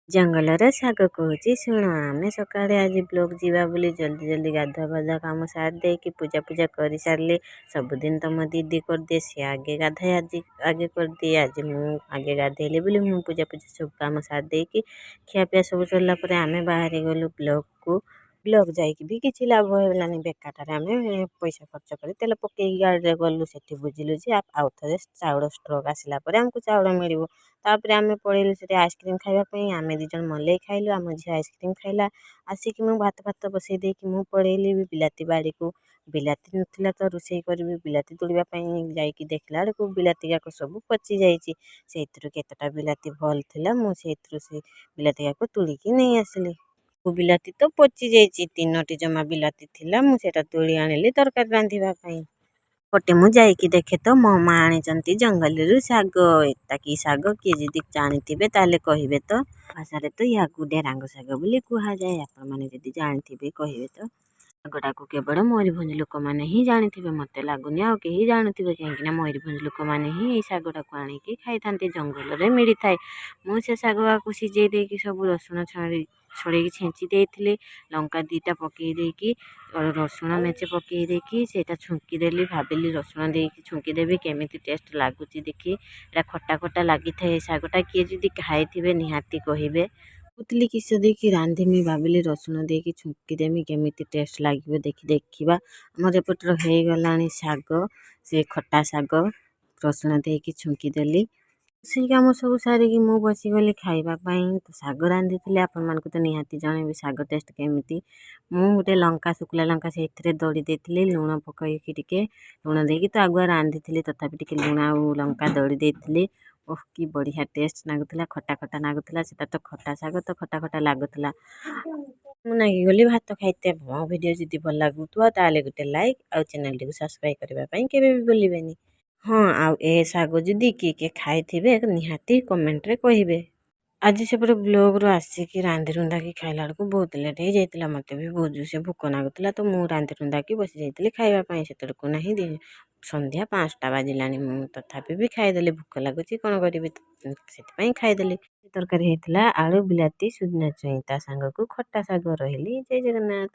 ଜଙ୍ଗଲର ଶାଗ କହୁଛି ଶୁଣ। ଆମେ ସକାଳେ ଆଜି ବ୍ଲକ୍ ଯିବା ବୋଲି ଜଲ୍ଦି ଜଲ୍ଦି ଗାଧୁଆ ପାଧୁଆ କାମ ସାରି ଦେଇକି ପୂଜା ପୂଜା କରିସାରିଲି। ସବୁଦିନ ତ ମୋ ଦିଦି କରିଦିଏ, ସିଏ ଆଗେ ଗାଧାଏ, ଆଜି ଆଗେ କରିଦିଏ। ଆଜି ମୁଁ ଆଗେ ଗାଧେଇଲି ବୋଲି ମୁଁ ପୂଜା ପୂଜି ସବୁ କାମ ସାରି ଦେଇକି ଖିଆପିଆ ସବୁ ସରିଲା ପରେ ଆମେ ବାହାରି ଗଲୁ ବ୍ଲକ୍କୁ। ବ୍ଲକ୍ ଯାଇକି ବି କିଛି ଲାଭ ହେଲାନି, ବେକାରଟାରେ ଆମେ ପଇସା ଖର୍ଚ୍ଚ କରି ତେଲ ପକେଇକି ଗାଡ଼ିରେ ଗଲୁ। ସେଠି ବୁଝିଲୁ ଯେ ଆଉ ଥରେ ଚାଉଳ ଷ୍ଟ୍ରକ୍ ଆସିଲା ପରେ ଆମକୁ ଚାଉଳ ମିଳିବ। ତାପରେ ଆମେ ପଳେଇଲୁ ସେଠି ଆଇସ୍କ୍ରିମ୍ ଖାଇବା ପାଇଁ। ଆମେ ଦୁଇ ଜଣ ମଲେଇ ଖାଇଲୁ, ଆମ ଝିଅ ଆଇସ୍କ୍ରିମ୍ ଖାଇଲା। ଆସିକି ମୁଁ ଭାତ ଫାତ ବସେଇ ଦେଇକି ମୁଁ ପଳେଇଲି ବିଲାତି ବାଡ଼ିକୁ। ବିଲାତି ନଥିଲା ତ ରୋଷେଇ କରିବି। ବିଲାତି ତୋଳିବା ପାଇଁ ଯାଇକି ଦେଖିଲା ବେଳକୁ ବିଲାତି ଯାକ ସବୁ ପଚି ଯାଇଛି। ସେଇଥିରୁ କେତେଟା ବିଲାତି ଭଲ ଥିଲା, ମୁଁ ସେଇଥିରୁ ସେ ବିଲାତି ଯାକ ତୋଳିକି ନେଇ ଆସିଲି। ବିଲାତି ତ ପଚି ଯାଇଛି, ତିନୋଟି ଜମା ବିଲାତି ଥିଲା, ମୁଁ ସେଇଟା ତୋଳି ଆଣିଲି ତରକାରୀ ରାନ୍ଧିବା ପାଇଁ। ପଟେ ମୁଁ ଯାଇକି ଦେଖେ ତ ମୋ ମା ଆଣିଛନ୍ତି ଜଙ୍ଗଲରୁ ଶାଗ। ଏଟା କି ଶାଗ, କିଏ ଯଦି ଜାଣିଥିବେ ତାହେଲେ କହିବେ ତ। ଭାଷାରେ ତ ଏହାକୁ ଡେରାଙ୍ଗ ଶାଗ ବୋଲି କୁହାଯାଏ। ଆପଣମାନେ ଯଦି ଜାଣିଥିବେ କହିବେ ତ। ଶାଗଟାକୁ କେବଳ ମୟୂରଭଞ୍ଜ ଲୋକମାନେ ହିଁ ଜାଣିଥିବେ, ମୋତେ ଲାଗୁନି ଆଉ କେହି ଜାଣୁଥିବେ, କାହିଁକିନା ମୟୂରଭଞ୍ଜ ଲୋକମାନେ ହିଁ ଏଇ ଶାଗଟାକୁ ଆଣିକି ଖାଇଥାନ୍ତି, ଜଙ୍ଗଲରେ ମିଳିଥାଏ। ମୁଁ ସେ ଶାଗକୁ ସିଝେଇ ଦେଇକି ସବୁ ରସୁଣ ଛଡ଼େଇକି ଛେଞ୍ଚି ଦେଇଥିଲି, ଲଙ୍କା ଦୁଇଟା ପକେଇ ଦେଇକି, ରସୁଣ ମେଞ୍ଚେ ପକେଇ ଦେଇକି ସେଇଟା ଛୁଙ୍କି ଦେଲି। ଭାବିଲି ରସୁଣ ଦେଇକି ଛୁଙ୍କି ଦେବି, କେମିତି ଟେଷ୍ଟ ଲାଗୁଛି ଦେଖି। ଏଇଟା ଖଟା ଖଟା ଲାଗିଥାଏ ଏ ଶାଗଟା, କିଏ ଯଦି ଖାଇଥିବେ ନିହାତି କହିବେ। ଭାବୁଥିଲି କିସ ଦେଇକି ରାନ୍ଧିମି, ଭାବିଲି ରସୁଣ ଦେଇକି ଛୁଙ୍କି ଦେମି, କେମିତି ଟେଷ୍ଟ ଲାଗିବ ଦେଖି ଦେଖିବା। ଆମର ଏପଟର ହେଇଗଲାଣି ଶାଗ, ସେ ଖଟା ଶାଗ ରସୁଣ ଦେଇକି ଛୁଙ୍କି ଦେଲି। ରୋଷେଇ କାମ ସବୁ ସାରିକି ମୁଁ ବସିଗଲି ଖାଇବା ପାଇଁ। ତ ଶାଗ ରାନ୍ଧିଥିଲି, ଆପଣମାନଙ୍କୁ ତ ନିହାତି ଜଣେଇବି ଶାଗ ଟେଷ୍ଟ କେମିତି। ମୁଁ ଗୋଟେ ଲଙ୍କା, ଶୁଖିଲା ଲଙ୍କା ସେଇଥିରେ ଦଳି ଦେଇଥିଲି, ଲୁଣ ପକାଇକି। ଟିକେ ଲୁଣ ଦେଇକି ତ ଆଗୁଆ ରାନ୍ଧିଥିଲି, ତଥାପି ଟିକେ ଲୁଣ ଆଉ ଲଙ୍କା ଦଳି ଦେଇଥିଲି। ଓଃ, କି ବଢ଼ିଆ ଟେଷ୍ଟ ଲାଗୁଥିଲା, ଖଟା ଖଟା ଲାଗୁଥିଲା। ସେଟା ତ ଖଟା ଶାଗ ତ ଖଟା ଖଟା ଲାଗୁଥିଲା। ମୁଁ ନାଗିଗଲି ଭାତ ଖାଇତେ। ମୋ ଭିଡ଼ିଓ ଯଦି ଭଲ ଲାଗୁଥିବ ତାହେଲେ ଗୋଟେ ଲାଇକ୍ ଆଉ ଚ୍ୟାନେଲଟିକୁ ସବସ୍କ୍ରାଇବ୍ କରିବା ପାଇଁ କେବେ ବି ଭୁଲିବେନି। ହଁ, ଆଉ ଏ ଶାଗ ଯଦି କିଏ କିଏ ଖାଇଥିବେ ନିହାତି କମେଣ୍ଟରେ କହିବେ। ଆଜି ସେପଟେ ବ୍ଲକ୍ରୁ ଆସିକି ରାନ୍ଧି ରୁନ୍ଧାକି ଖାଇଲା ବେଳକୁ ବହୁତ ଲେଟ୍ ହେଇଯାଇଥିଲା। ମୋତେ ବି ବହୁତ ଜୋରସେ ଭୋକ ଲାଗୁଥିଲା, ତ ମୁଁ ରାନ୍ଧି ରୁନ୍ଧାକି ବସି ଯାଇଥିଲି ଖାଇବା ପାଇଁ। ସେତେବେଳକୁ ନାହିଁ ସନ୍ଧ୍ୟା 5ଟା ବାଜିଲାଣି। ମୁଁ ତଥାପି ବି ଖାଇଦେଲି, ଭୋକ ଲାଗୁଛି, କ'ଣ କରିବି, ସେଥିପାଇଁ ଖାଇଦେଲି। ତରକାରୀ ହେଇଥିଲା ଆଳୁ, ବିଲାତି, ସୁଜନା ଛୁଇଁ, ତା ସାଙ୍ଗକୁ ଖଟା ଶାଗ। ରହିଲି, ଜୟ ଜଗନ୍ନାଥ।